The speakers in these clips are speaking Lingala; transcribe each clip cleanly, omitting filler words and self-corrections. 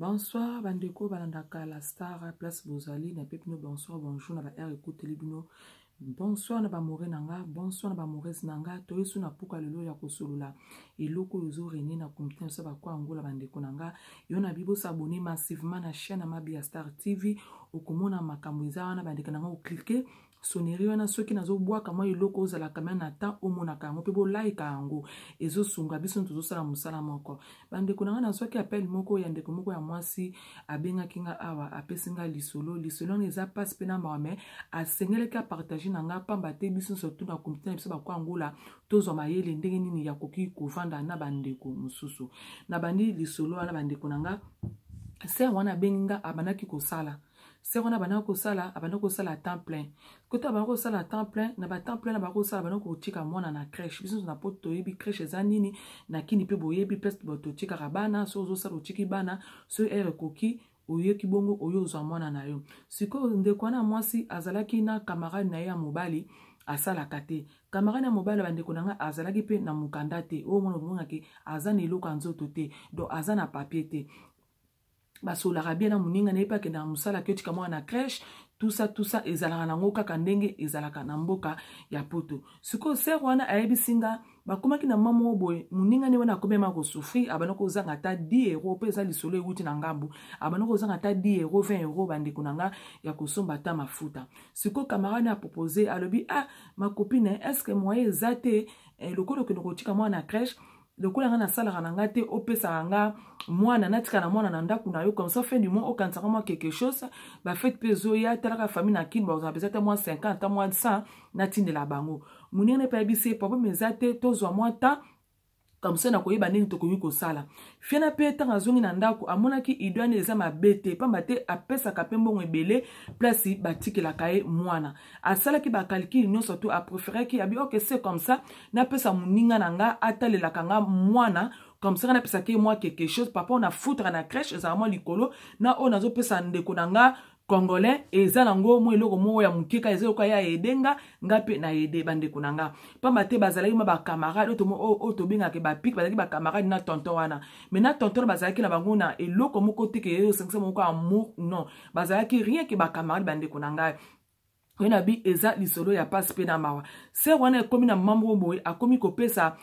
Bonsoir bandeko balandaka la star place bozali na pe bino bonsoir bonjour na ba heure ekoteli bino bonsoir na bamore na nga bonsoir na bamoreuse na nga toyesu na puka lelo ya kosolola eloko oyo ezo renie na comité na biso bakwa angola bandeko na nga yo na bibo s'abonner massivement na chaîne ya Mabiya Star TV okomona makambo eza wana bandeko na nga oklike sonnerie wana soki nazobwaka mwa eloko ozalaka meme na temps omonaka yango mpe bolaika yango ezosunga biso tozosala mosala moko bandeko na ngai nazwaki appel moko ya ndeko moko ya mwasi abengaki nga awa apesi nga lisolo lisolo wana eza mpasi mpe na mawa me asengelaki apartage na nga mpamba te biso nyonso tu na komite na biso bakwa angola tozwa mayele ndenge nini ya koki kovanda na bandeko mosusu nabandi lisolo wana bandeko na nga ser wana abengi nga abandaki kosala Sœur wana abandaki kosala, abandaki kosala temps plein. Kote abandaki kosala temps plein, na ba temps plein na ba kosala abandaki kotika mwana na crèche. Biso na poto toyebi crèche eza nini, na kini pe boyebi place totikaka bana, so ozosala otiki bana, so heure ekoki oyoki bongo oyo ozwa mwana na yo. Sikoyo ndeko wana mwasi azalaki na camarade na ye ya mobali asalaka te. Camarade ya mobali ya bandeko na ngai azalaki pe na mokanda te. Oyo mwana omonaki aza na eloko ya nzoto te. Donc aza na papier te. Basololaka bien na moninga na ye mpe akendaka mosala ake otika mwana na crèche tout ça tout ça ezalaka nango kaka ndenge ezalaka na mboka ya poto. Sikoyo sere wana ayebisi nga bakomaki na mama moko boye moninga ne wana akomi ma kosouffrir abanda kozanga ata 10 euro mpe eza lisolo ewuti na ngambu abanda kozanga ata 10 euro 20 euro bandeko na nga ya kosomba ata mafuta. Sikoyo camarade apropose alobi ah ma copine est ce que moyen eza te eh, lokola okende kotika mwana na crèche lokola nga nasalaka na nga te opesaka nga mwana natika na mwana na ndako na yo comme ça fin du mois okanisaka mwa quelque chose bafete mpe ezoya talaka famille na kini bakozala mpenza ata mwa 50 ata mwa 100 natindela bango. Moninga mpe ayebisi ye problème eza te tozwa mwa temps comme ça nakoyeba ndenge tokoki kosala. Fiana mpe ntango azongi na ndako amonaki idwane eza mabe te pamba te apesaka mpe mbongo ebele place batikelaka ye mwana. Asalaki bacalcule nyonso to apréféraki abi ok c'est comme ça napesa moninga na nga atalelaka nga mwana comme ça napesaki ye mwa quelque chose papa oyo nafutaka na crèche ezala mwa likolo na oyo nazopesa ndeko na nga congolais eza nango mwa eloko moko ya moke kaka eza lokola ya aide nga nga mpe na aide bandeko na nga pamba te bazalaki mwa bacamarade oyo tobengaka bapike bazalaki bacamarade na tonton wana mais na tonton bazalaki na bango na eloko moko te ke osangisa moko amour non bazalaki rien ke bacamarade bandeko na ngai. Oyo na bi eza lisolo ya pasi mpe na mawa. Ser wana ekomi na mama moko boye akomi kopesa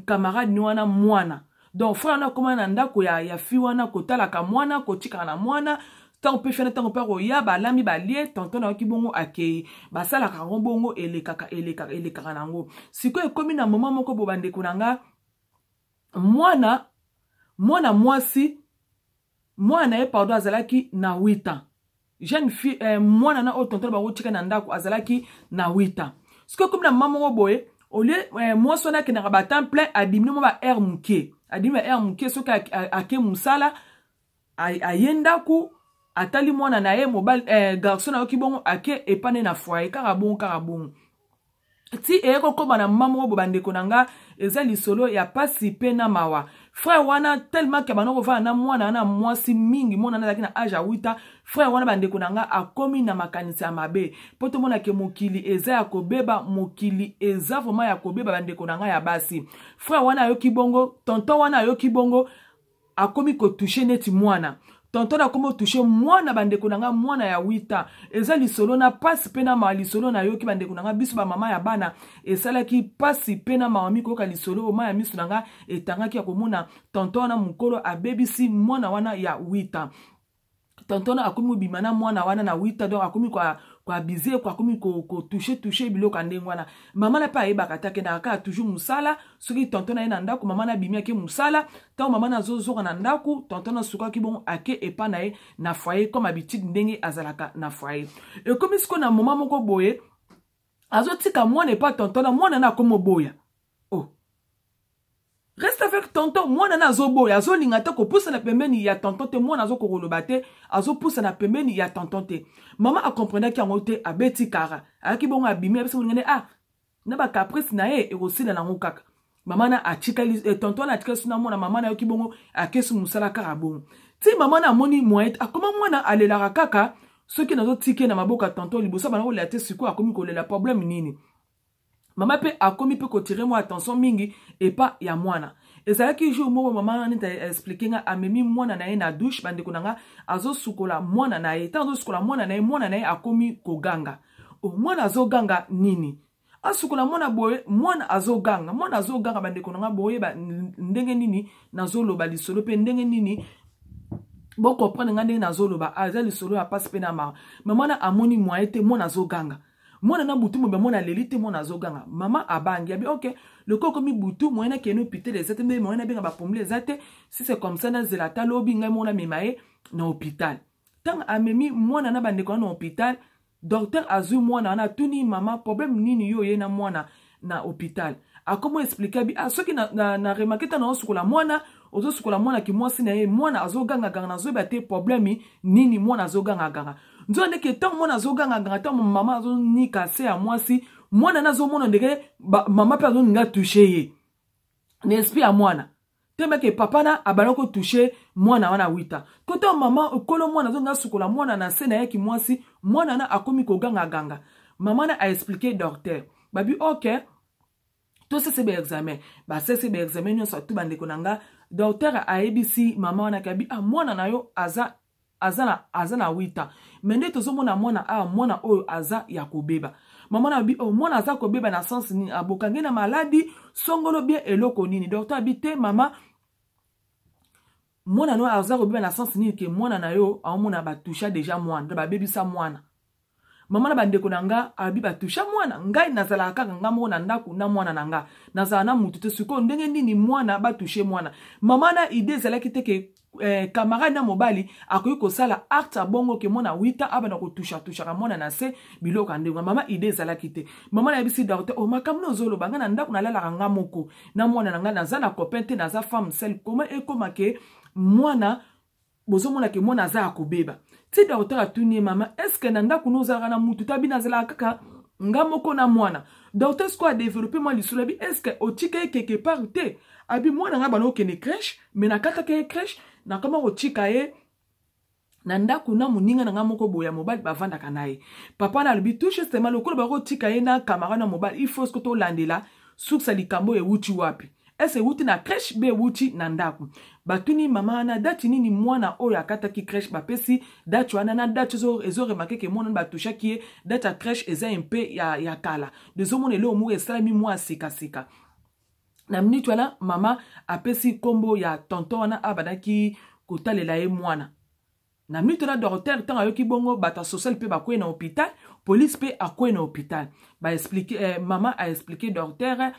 camarade ni wana mwana donc frère wana akoma na ndako ya fi wana kotalaka mwana kotikaka na mwana ntango mpe fiana ntango mpe akoya balambi balie tonton nayoki bongo akei basalaka yango bongo elekaka elekaka elekaka nango. Sikoyo ekomi na moma moko bo bandeko na nga mwana mwana mwasi mwana na ye pardon azalaki na 8 ans jeune fille eh, mwana na oyo tonton bango tika na ndako azalaki na 8 ans. Sikoyo ekomi na mama moko boye olie eh, mwasi wana akendaka ba temps plein adimine mwa ba heure moke adimi ba heure moke soki ake mosala aye ndako atali mwana na ye mobali eh, garçon nayoki bongo ake epane na foyer kaka bongo kaka bongo ti eye kokóma na mama moko bo bandeko na nga eza lisolo ya pasi mpe na mawa. Frère wana tellement ke banda kovanda na mwana wana mwasi mingi mwana wana azalaki na age ya 8 ans frère wana bandeko na nga akomi na makanisi ya mabe mpo tomona ke mokili eza ya kobeba mokili eza vraiment ya kobeba bandeko na nga ya basi. Frère wana ayoki bongo tonton wana ayoki bongo akomi kotouche neti mwana tonton akomi kotouche mwana bandeko na nga mwana ya 8 ans eza lisolo na pasi mpe na mawa lisolo nayoki bandeko na nga biso bamama ya bana esalaki pasi mpe na mawa mi koyoka lisolo oyo mai ya miso na nga etangaki ya komona tonton wana mokolo abebisi mwana wana ya 8 ans. Tonton akomi kobima na mwana wana na 8 ans donc akomi koabize akomi kotouche touche biloko ya ndenge wana. Mama na mpe ayebaka te akendaka kaka toujours mosala soki tonton na ye na ndako mama na abimi ake mosala ntango mama na azozonga na ndako tonton asukaki bongo ake epa na ye na foyer comme habitude ndenge azalaka na foyer. Ekomi sikoyo na moma moko boye azotika mwana epa tonton na mwana na akomi oboya oh reste avec tonton mwana na azoboya azolinga te kopusana pembeni ya tonton te mwana azokokoloba te azopusana pembeni ya tonton te. Mama akomprendaki yango te abeti kara ayaki bongo abimi abisi moninga ne ah na bacaprice na ye ekosila nango kaka. Mama na atikali eh, tonton na atikali suna mwana mama na yoki bongo akesi mosala kaka bongo ti mama na amoni moyen akoma mwana alelaka kaka soki nazotike na maboko ya tonton liboso bana kolela te sikoyo akomi kolela problème nini. Mama mpe akomi mpe kotire mwa attention mingi epa ya mwana. Ezalaki jour moko, mama wana neti expliquer nga, amemi mwana na ye na douche, bandeko na nga, azosukola mwana na ye. Ntango azosukola mwana na ye, mwana na ye akomi koganga. O, mwana azoganga nini? Asukola mwana boye, mwana azoganga, mwana azoganga. Bandeko na nga, boyeba ndenge nini nazoloba lisolo mpe ndenge nini bocomprendre nga ndenge nazoloba. Eza lisolo ya pasi mpe na mawa. Mama na amoni moyen te, mwana azoganga. Mwana na butu mobe, mwana aleli te, mwana azoganga. Mama abangi, abi ok, lokola okomi butu, moyen nakende hôpital eza te, mbe moyen nabenga bapombiers eza te. Si c'est comme ça, nazela ata lobi, ngai moko namema ye na hôpital. Ntango amemi mwana na bandeko wana na hôpital, docteur azwi mwana wana, atuni mama: problème nini yo oye na mwana na hôpital? Akomi expliquer, abi ah, soki na, na, na remarquer, ntango naosukola mwana, ozosukola mwana kimwasi na ye, mwana azogangaganga, nazoyeba te problème nini, mwana azogangaganga. Nzoka ndeke ntango mwana azogangaganga, ntango mama azonika se ya mwasi, mwana nazomona ndeke mama mpe azoninga toucher ye. Na esprit ya mwana temeke, papa na abanda kotoucher mwana wana wita kota. Mama okolo mwana azonga asukola mwana na se na ye kimwasi, mwana na akomi kogangaganga. Mama na aexpliquer docteur, babi ok, tosese baexamen. Basese baexamen nyonso atu. Bandeko na nga, docteur ayebisi mama wana kabi: ah, mwana na yo aza na 8 ans, mais nde tozomona mwana awa, mwana oyo aza ya kobeba. Mama na abi: oh, mwana aza kobeba na sens nini? Abokangi na maladi songolo bien eloko nini? Docteur abi: te mama, mwana no aza kobeba na sens nini? Ke mwana na yo aomona batoucha déjà mwana, babebisa mwana. Mama na bandeko na nga abi: batoucha mwana? Ngai nazalaka kaka nga moko na ndako na mwana na nga, nazala na mutu te. Sikoyo ndenge nini mwana batoucher mwana? Mama na idée ezalaki te ke camarade na mobali akoki kosala acte ya bongo, ke mwana wita abanda kotouchatouchaka mwana na se, biloko ya ndenge. Mama idée ezalaki te. Mama nayebisi docteur: o, makambo na ozoloba, ngai na ndako nalalaka nga moko na mwana na ngai, naza na copain te, naza femme seule. Koma ekóma ke mwana bozomona ke mwana aza ya kobeba ti? Docteur atuni ye: mama, est-ce na ndako no ozalaka na mutu? Tabi nazalaka kaka nga moko na mwana. Docteur sikoyo adévelopper mwa lisolo, abi: est-ce otika ye quelque part te? Abi: mwana ngai bana okende crèche, mais nakataka ye crèche, nakoma kotika ye na ndako na moninga na ngai moko boye ya mobali, bavandaka na ye. Papa na alobi: tout justement, lokola bakotika ye na camarade na mobali, il faut siko tolandela source ya likambo oyo ewuti wapi. Ese ewuti na crèche be ewuti na ndako? Batuni mama wana: date nini mwana oyo akataki crèche? Bapesi date wana. Na date ezoremarquer ke mwana batouchaki ye, date ya crèche eza mpe ya kala. Dezomona eloko moko esalami mwa ya sikasika. Na minute wana, mama apesi nkombo ya tonton wana abandaki kotalela ye mwana. Na minute wana, docteur ntango ayoki bongo, bato ya social mpe bakwei na hôpital, police mpe akwei na hôpital. Baexpliquer mama aexpliquer docteur: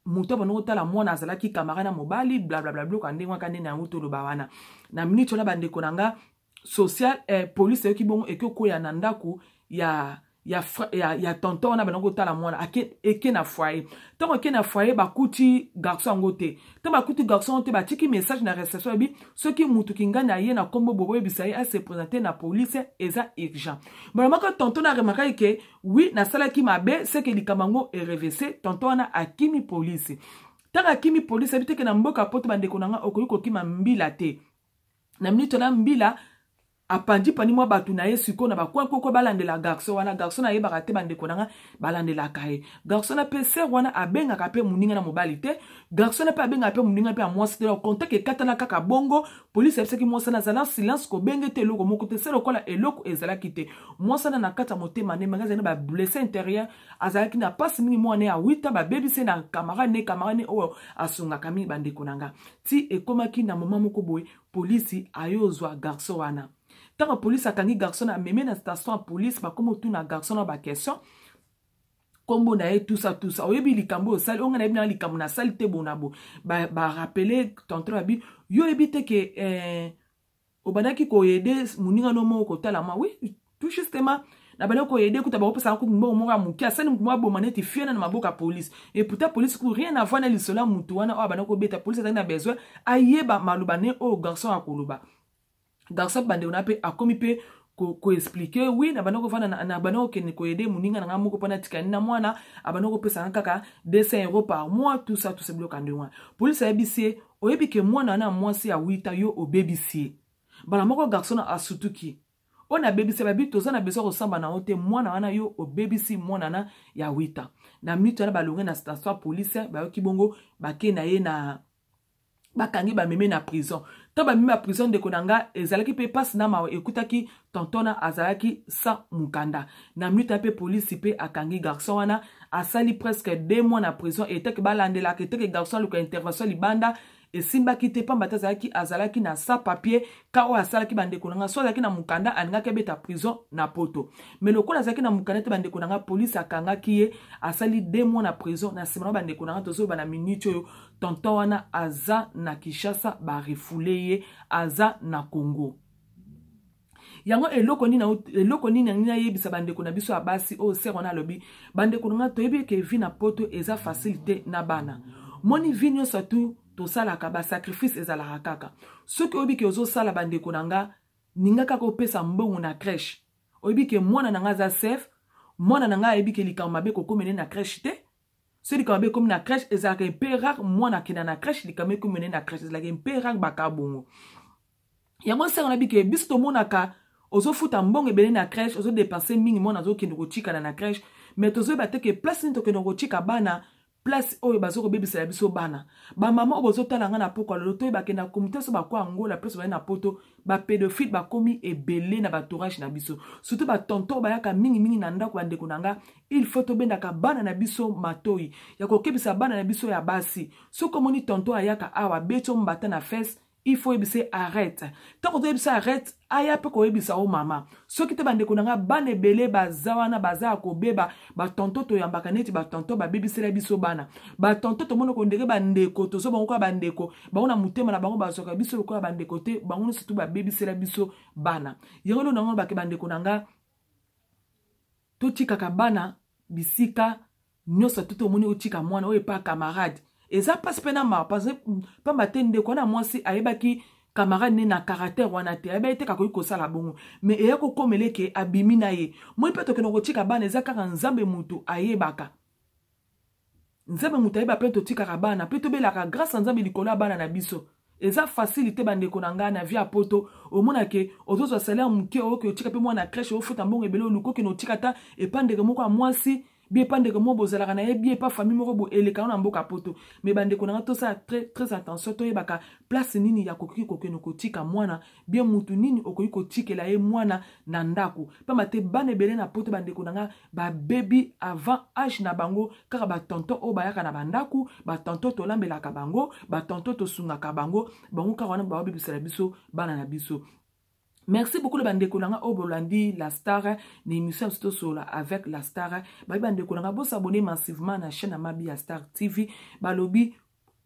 moto abanda kotala mwana azalaki camarade na mobali, blablabla, biloko ya ndenge wana nde na yango toloba wana. Na minute wana, bandeko na nga, social police ayoki bongo, eke okoya na ndako ya tonton wana banda kotala mwana. Eke na foyer. Ntango eke na foyer, bakuti garçon yango te. Ntango bakuti garçon yango te, batiki message na réception, yabi: soki mutu kingani aye na nkombo boye, boyebisa ye ase présenter na police, eza urgent. Mbala moko tonton na remarquaki ke oui, nasalaki mabe, seke likambo yango ereverser. Tonton wana akimi polise. Ntango akimi polise, abi teke na mboka poto, bandeko na nga, okoki kokima mbila te. Na minute na mbila apandi-pandi mwa bato na ye sikoyo na bakwankoko, balandela garçon wana. Garçon nayebaka te, bandeko na nga, balandelaka ye. Garçon na mpe sœur wana abengaka mpe moninga na mobali te, garçon na mpe abengaka mpe moninga mpe ya mwasi te. Contact ekatana kaka bongo. Polise ayebisaki mwasi wana: azala silence, kobenge te, eloko moko te, se lokola eloko ezalaki te. Mwasi wana na kati ya motema nde manga azali na bablessé intérieur, azalaki na mpasi mingi. Mwana ya wita babebisi na camarade ne, camarade ne oyo asungaka mingi. Bandeko na nga, ti ekomaki na moma moko boye, polisi ayozwa garçon wana. Ntango polise akangi garçon, amemi na station ya polise, bakomi otuna garçon na baquestion, nkombo na ye, tusa tusa: oyebi likambo oyo osali? Onga nayebi na likambo nasali te. Bona bo barappeler tonton, babi: yo oyebi te ke obandaki koaider moninga no moko kotala mwa? Oui, tout justement, na bandi koaider. Kuta bakopesaka kutu mbongo moko ya moke. Asali motu moko aboma neti fiena na maboko ya polise. Et pourtant polise ku rien avoir na lisolo ya motu wana oyo abandi kobeta. Polise azalaki na besoin ayeba maloba ne oyo garçon akoloba. Garçon, bandeko na, mpe akomi mpe koexpliquer: oui, na bandi kovanda, na bandi kokende koaider moninga na ngai moko mpona tikani na mwana, abandi kopesanga kaka 200 € par mois, tout ça, tout ça, biloko ya ndenge wana. Polise ayebisi ye: oyebi ke mwana wana mwasi ya wita, yo obebisi ye? Mbala moko garçon asutuki: oyo nabebisi? Babi: toza na besoin kosamba na yo te. Mwana wana, yo obebisi mwana na ya wita. Na minute wana, balonge na station ya police, bayoki bongo, bake na ye na Bakangi, bamemi na prison. Ntango bamemi na prison, ndeko na nga, ezalaki mpe mpasi na mawa. Ekutaki tonton na azalaki sans mokanda. Na minute mpe polisi mpe akangi garçon wana, asali presque 2 mois na prison. Eteke balandelaka, eteke garçon aluka intervention libanda, esimbaki te, pamba te azalaki na sans papier. Ka oyo asalaki, bandeko na nga, so azalaki na mokanda, alingaki abeta prison na Poto. Mais lokola azalaki na mokanda te, bandeko na nga, polisi akangaki ye, asali 2 mois na prison. Na nsima na, bandeko na nga, tozoloba na minute oyo, tonton wana aza na Kinshasa, barefouler ye, aza na Congo. Yango eloko nini yangi nayebisa bandeko na biso ya basi oyo sœur wana alobi? Bandeko na nga, toyebi eke vie na Poto eza facile te na bana. Moni, vie nyonso tu tosalaka basacrifice, ezalaka kaka soki oyebi ke ozosala. Bandeko na nga, ninga kaka opesa mbongo na crèche, oyebi ke mwana na nga aza safe, mwana na nga ayebi ke likambo mabe kokomene na crèche te. Soki likambo mabe ekomi na crèche, ezalaka mpe rare mwana akenda na crèche, likambo ekomene na crèche ezalaka mpe rare. Baka bongo yango nsango na bike biso tomonaka ozofuta mbongo ebele na crèche, ozodépenser mingi, mwana azokende kotikana na crèche, mais tozoyeba te ke place nini tokende kotika bana, place oyo baza kobebisela biso bana. Bamama oyo bozotala nga na pokwa lelo, toyebake na communauté so bakwa Angola, place baye na Poto, bapédophile bakomi ebele na baentourage na biso, surtout batonton bayaka mingimingi na ndako. Bandeko na nga, il faut tobendaka bana na biso matoi ya kokebisa bana na biso ya basi. Soki omoni tonton ayaka awa, abeti yo mbata na fesse, il faut oyebisa arrête. Ntango toyebisa arrête, aya mpe koyebisa o mama. Soki te, bandeko na nga, bana ebele baza wana, baza ya kobeba. Batonton toyambaka neti batonton babebisela biso bana. Batonton tomoni kondenge bandeko, tozo bango kaka bandeko, bango na motema na bango bazwaka biso lokola bandeko te. Bango nyonso tu babebisela biso bana. Yango elo nango bake, bandeko na nga, totikaka bana bisika nyonso te. Tomoni otika mwana oyo epa camarade, eza mpasi mpe na mawa, pamba te ndeko wana mwasi ayebaki camarade ne na caractère wana te, ayebaki te kakoki kosala bongo. Mais eya kokomela eke abimi na ye moi mpe tokende kotika bana, eza kaka Nzambe motu ayebaka, Nzambe moto ayeba. Mpe totikaka bana mpe tobelaka grâce ya Nzambe likolo ya bana na biso. Eza facile te, bandeko na ngai, na vie ya Poto. Omonake ozozwa salaire moke, oyoki otika mpe mwana crèche, ofuta mbongo ebele, oluka okende otika ata epa ndeko moko ya mwasi bi, epa ndeko moko bozalaka na ye bi, epa famille moko bo eleka na mboka Poto. Mais bandeko na ngai, tosala très, très attention, toyebaka place nini ya koki kokende kotika mwana bien, mutu nini okoki kotikela ye mwana na ndako, pamba te bana ebele na Poto, bandeko na nga, babebi avant âge na bango, kaka batonton oyo bayaka na bandako, batonton tolambelaka bango, batonton tosungaka bango, bango kaka wana babebisela biso bana na biso. Merci beaucoup na bandeko na nga oyo bolandi La Star na émission ya biso Tosolola avec La Star. Babi, bandeko na nga, bos'abonner massivement na chaîne ya Mabi ya Star TV. Balobi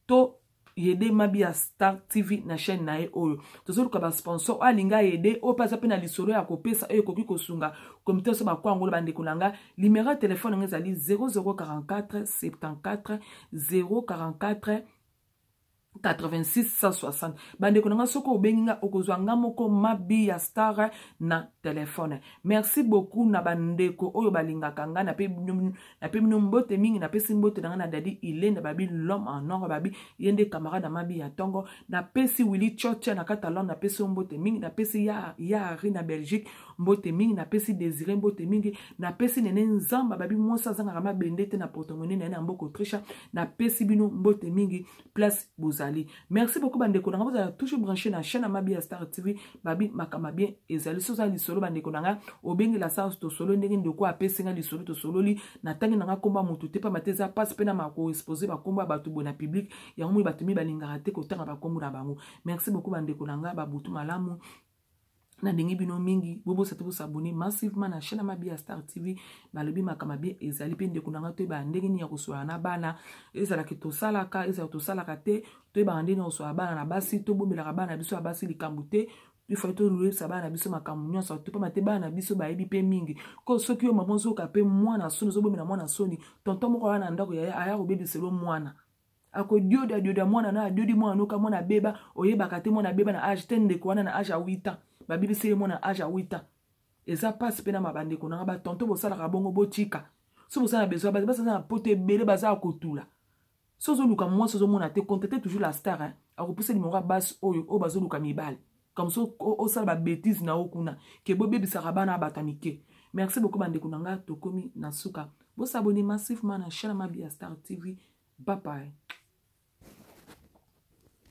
to yede Mabi ya Star TV na chaîne na ye oyo. Tozoluka basponsor oyo alingi ayede, oyo mpe aza mpe na lisolo ya kopesa oyo ekoki kosunga komite so bakwangola. Bandeko na nga, numéro ya telefone yango ezali 0044 74 044 86 160. Bandeko na nga, soki obengi nga, okozwa nga moko Mabi ya Star na telefone. Merci beaucoup na bandeko oyo balingaka nga. Nape bino mbote mingi. Napesi mbote na nga na Dadi Ilenda, babi l'homme en or, babi ye nde camarade na Mabi ya ntongo. Napesi Willi Chocha na kati ya Londres, napesi yo mbote mingi. Napesi Yari na Belgique mbote mingi. Napesi Désiré mbote mingi. Napesi Nene Nzamba, babi mwasi azangaka mabende te na porte-monnaie na ye na mboka Autriche. Napesi bino mbote mingi place bozali. Merci beaucoup, bandeko na nga, bozala toujours branché na chaîne ya Mabi ya Star TV. Babi makambo bien ezali. So oza lisolo, bandeko na nga, obengela sa tosolo ndenge ndeko apesi nga lisolo, tosololi. Na ntangi na nga nkombo ya motu te, pamba te eza mpasi mpe na makoexposer bakombo ya bato boye na public. Yango moi bato mi balingaka te kotanga bakombo na bango. Merci beaucoup, bandeko na nga, babutu malamu. Nalingi bino mingi. Bobosa te bos'abonner massivement na chaîne ya Mabi ya Star TV. Balobi makambo bien ezali. Mpe ndeko na ngai, toyebaka ndenge nini ya kosola na bana, ezalaki tosalaka, ezala tosalaka te, toyebaka ndenge nini ya kosola bana na basi. Tobombelaka bana na biso ya basi likambo te. Ifai tolobisa bana na biso makambo nyonso to, pamba te bana na biso bayebi mpe mingi. Ko soki yo mama ozoyoka mpe mwana soni, ozobomela mwana soni, tonton moko aya na ndako ya aya kobebiselo mwana, akodioda dioda mwana na adiodi mwana noka mwana abeba, oyebaka te mwana abeba na âge te. Ndeko wana na âge ya 8 ans babebisi ye mwana âge ya 8 ans. Eza mpasi mpe na mabandeko nanga. Batonton bosalaka bongo, botika. So bosala na besoin, baza na Poto ebele, baza ya kotula. So ozoluka mwasi, ozomona te, contacte toujours La Star, hein? Akopesa numéro ya basi oyo bazoluka mibale, comme so osala babêtises na yo kuna ke bobebisaka bana ya bato ya mike. Merci beaucoup, bandeko na nga, tokomi na suka. Bos'abonner massivement na chaîne ya Mabi ya Star TV. Bye bye.